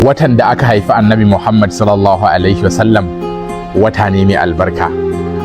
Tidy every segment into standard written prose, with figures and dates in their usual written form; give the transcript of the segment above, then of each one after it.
Watan da aka haifi Annabi Muhammad sallallahu alaihi wasallam wata ne mai albarka.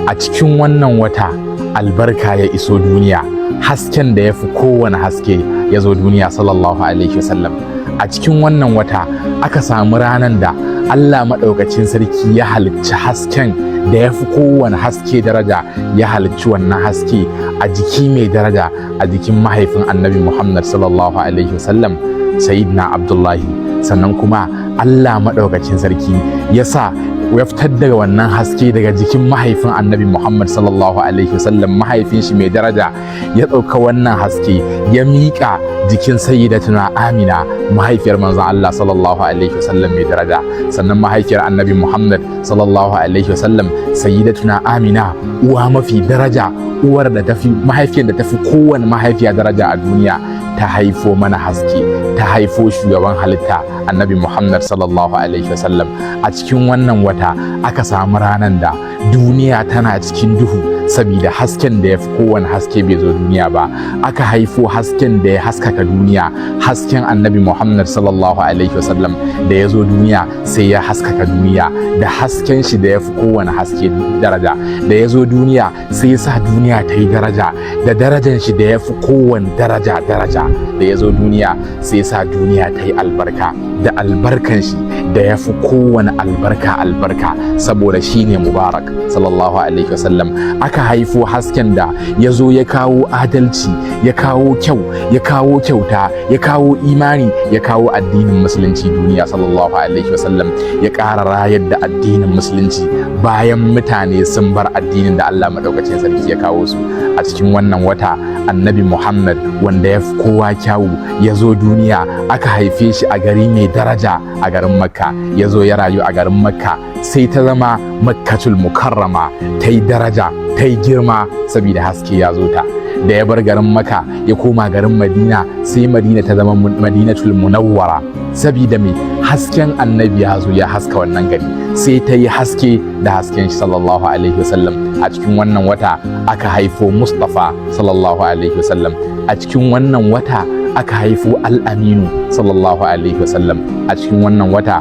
A cikin wannan wata albarka ya iso duniya, hasken da ya fi kowane haske ya zo duniya, sallallahu alaihi wasallam. A cikin wannan wata aka samu ranar da Allah maɗaukacin sarki ya halicci hasken da ya fi kowane haske daraja, ya halicci wannan haske a jiki mai daraja, a jikin mahaifin Annabi Muhammad sallallahu alaihi wasallam, Sayyidina Abdullahi. Sannan kuma Allah maɗaukacin sarki ya sa ya fitar daga wannan haske daga jikin mahaifin Annabi Muhammad sallallahu alaihi wasallam, mahaifin shi mai daraja, ya ɗauka wannan haske ya miƙa jikin Sayyidatuna Amina, mahaifiyar manzon Allah sallallahu alaihi wasallam mai daraja. Sannan mahaifiyar Annabi Muhammad sallallahu alaihi wasallam, Sayyidatuna Amina, uwa mafi daraja, uwar da tafi mahaifiyar da tafi kowane mahaifiya daraja a duniya, ta haifo mana haske, ta haifo shugaban halitta, Annabi Muhammad sallallahu alaihi wasallam. A cikin wannan wata aka samu ranar da duniya tana cikin duhu saboda hasken da ya fi kowane haske bai zo duniya ba. Aka haifo hasken da ya haskaka duniya, hasken Annabi Muhammad sallallahu alaihi wasallam da ya zo duniya sai ya haskaka duniya da hasken shi da ya fi kowane haske daraja. Da ya zo duniya sai ya sa duniya ta yi daraja da darajan shi da ya fi kowane daraja daraja. Da ya zo duniya sai ya sa duniya ta yi albarka da albarkan shi da ya fi kowane albarka albarka, saboda shi ne Mubarak sallallahu alaihi wasallam. Aka haifo hasken da ya zo ya kawo adalci, ya kawo kyau, ya kawo kyauta, ya kawo imani, ya kawo addinin Musulunci duniya, sallallahu alaihi wasallam. Ya ƙara rayar da addinin Musulunci bayan mutane sun bar addinin da Allah maɗaukacin sarki ya kawo su. A cikin wannan wata Annabi Muhammad, wanda ya fi kowa kyawu, ya zo duniya. Aka haife shi a gari mai daraja, a garin Makka. Ya zo ya rayu a garin Makka, sai ta zama Makkatul Mukarrama, ta yi daraja, ta yi girma, saboda haske ya zo ta. Da ya bar garin Makka ya koma garin Madina, sai Madina ta zama Madinatul Munawwara, saboda mai hasken Annabi ya zo ya haska wannan gari, sai ta yi haske da hasken shi sallallahu alaihi wasallam. A cikin wannan wata aka haifo Mustafa sallallahu alaihi wasallam. A cikin wannan wata aka haifo Al'aminu sallallahu alaihi wasallam. A cikin wannan wata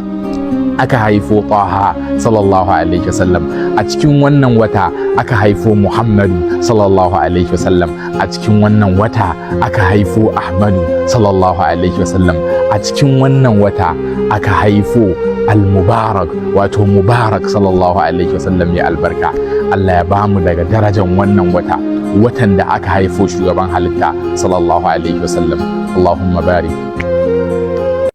aka haifo Taha sallallahu alaihi wasallam. A cikin wannan wata aka haifo Muhammadu sallallahu alaihi wasallam. A cikin wannan wata aka haifo Ahmadu sallallahu alaihi wasallam. A cikin wannan wata aka haifo Al-Mubarak, wato Mubarak sallallahu alaihi wasallam ya albarka. Allah ya bamu daga darajan wannan wata, watan da aka haifo shugaban halitta sallallahu alaihi wasallam. Allahumma barik.